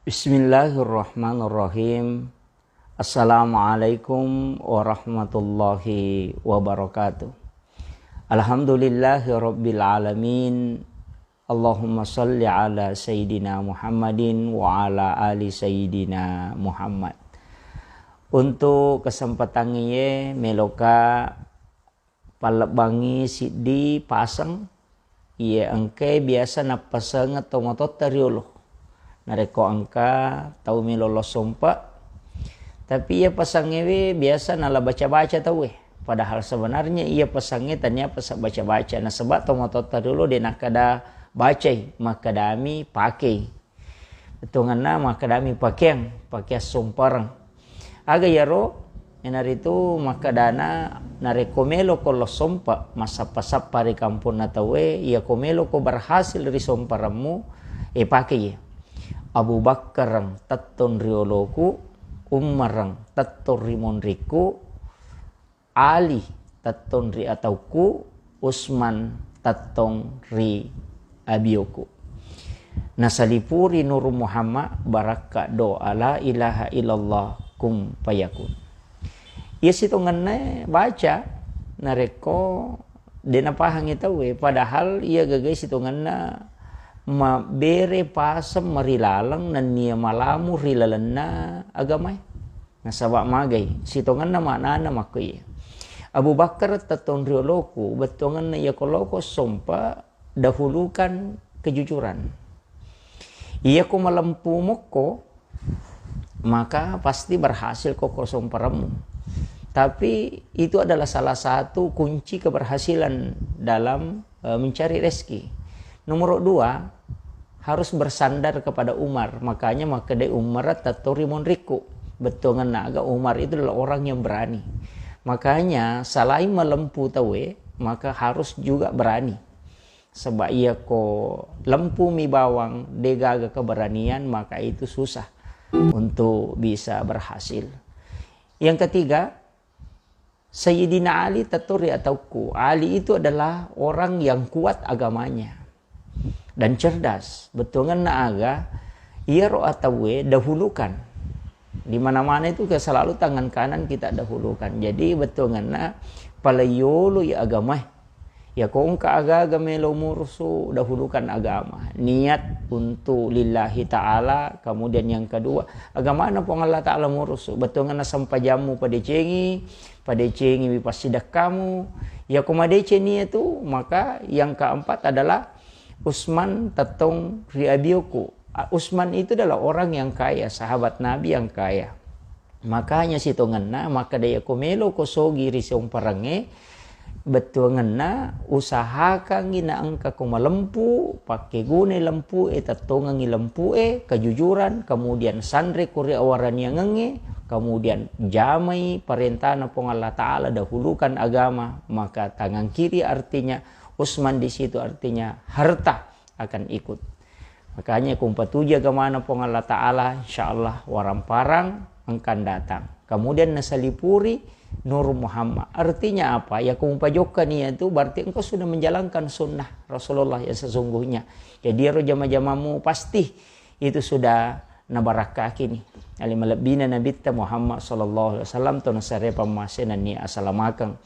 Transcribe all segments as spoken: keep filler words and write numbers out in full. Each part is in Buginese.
Bismillahirrahmanirrahim. Assalamualaikum warahmatullahi wabarakatuh. Alhamdulillahi rabbil alamin. Allahumma salli ala sayyidina Muhammadin wa ala ali sayyidina Muhammad. Untuk kesempatan iye meloka pallebbangngi siddi paseng, iye engkae biasa nappasengeng tomatoatta riolo. Narekko engka tau melo lossompa, tapi iya pasangngewe biasa nala baca-baca tauwe. Padahal sebenarnya iya pasangnge tania pasa baca-baca, nasaba tomatoatta riolo de nakkeda bacai, makkedami pakei. Bettuangenna makkedami pakeang, pakeang sompareng. Aga iyaro? Iyanaritu makkedana, narekko meloko lossompa, massappa-sappa ri kamponna tauwe, iyako meloko berhasil ri somparemmu, e, pakei. Abu Bakkareng tettong ri oloku, Ummareng tettong ri monrikku, Ali tettong ri ataukku, Usman tettong ri abioku. Nasalipuri Nuru Muhammad barakka doa la ilaha illallah kun fayakun. Iya sitongenna baca narekko de napahangi tauwe, padahal iya gagai sitongenna mabbere paseng marilaleng nennia malamu ri lalenna agamae. Nasaba magai, sitongenna maknana makkuiye. Abu Bakar tettong rioloku, bettuangenna iyako loko sompa, dahulukan kejujuran. Iyako malempu mokko, maka pasti berhasil koko somparemmu. Tapi itu adalah salah satu kunci keberhasilan dalam, eh, mencari rezeki. Nomor dua, harus bersandar kepada Umar. Makanya makkedai Umar tettong ri monrikku. Bettuangenna aga Umar itu adalah orang yang berani. Makanya selain malempu tauwe, maka harus juga berani. Sebab iyako lempumi bawang, degaga keberanian, maka itu susah untuk bisa berhasil. Yang ketiga, Sayyidina Ali tettong ri ataukku. Ali itu adalah orang yang kuat agamanya dan cerdas. Bettuangenna aga, iyaro atauwe dahulukan. Di mana-mana itu ke selalu tangan kanan kita dahulukan. Jadi bettuangenna paleiyoloi agamae. Iyako engka aga-aga melo murusu, dahulukan agama. Niat untuk lillahi ta'ala, kemudian yang kedua, agamana Puang Allah Ta'ala murusu. Bettuangenna sempajammu padecengi, padecengiwi passidekkamu. Iyako madeceng nia tu, maka yang keempat adalah Usman tettong ri abioku. A-, Usman itu adalah orang yang kaya, sahabat Nabi yang kaya. Makanya sitongenna makkeda iyako meloko sogi ri somparengnge, bettuangenna usahakangngi naengkako malempu, pakkegunai lempu'e, tettongengngi lempu'e, kejujuran, kemudian sanreko ri awaraniangengnge, kemudian jamai parentana Puang Allah Ta'ala, dahulukan agama, maka tangan kiri artinya Usman di situ artinya harta akan ikut. Makanya kumpatuju agamana Puang Allah Ta'ala, insya Allah waramparang engkan datang. Kemudian nasalipuri Nur Muhammad. Artinya apa? Ya kumpajokkani itu berarti engkau sudah menjalankan sunnah Rasulullah yang sesungguhnya. Jadi ero jama-jamamu pasti itu sudah nabarakkaki ni. Ali malebbina Nabitta Muhammad sallallahu alaihi wasallam, to nasare pammasena ni asalamakeng.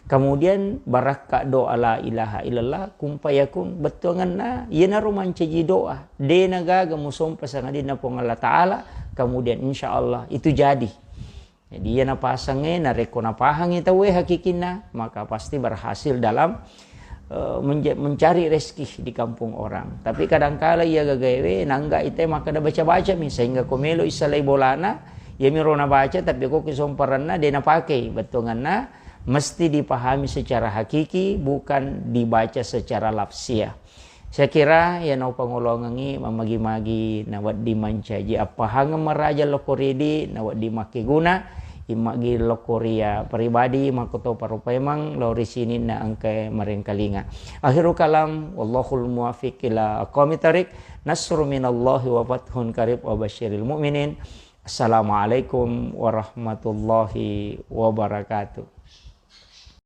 Kemudian barakka doa la ilaha illallah, kun fayakun, bettuangenna iyanaro mancaji doa, de nagaga musompa sangadinna Puang Allah Ta'ala, kemudian insya Allah itu jadi. Jadi iya napasangnge, narekko napahangi tauwe hakikinna, maka pasti berhasil dalam, eh, menja-, mencari rezeki di kampung orang. Tapi kadangkala iya gagaewe nangga ite makkeda baca-baca mi, sehingga ko melo isalai bolana, iyamiro nabaca, tapi ko kisomparenna de napakei. Bettuangenna mesti dipahami secara hakiki, bukan dibaca secara lafsiah. Saya kira iya naupangolongengngi mamagi-magi nawedding mancaji appahangeng maraja lokko ridi, nawedding makkeguna, immaggi lokko ria pribadi, makkuto paro paimeng lao ri sininna engkae marengkalinga. Akhirul kalam, wallahul muwaffiq ila aqwamit thariq. Nasrun minallahi wa fathun qarib wa basyiril mu'minin. Assalamualaikum warahmatullahi wabarakatuh.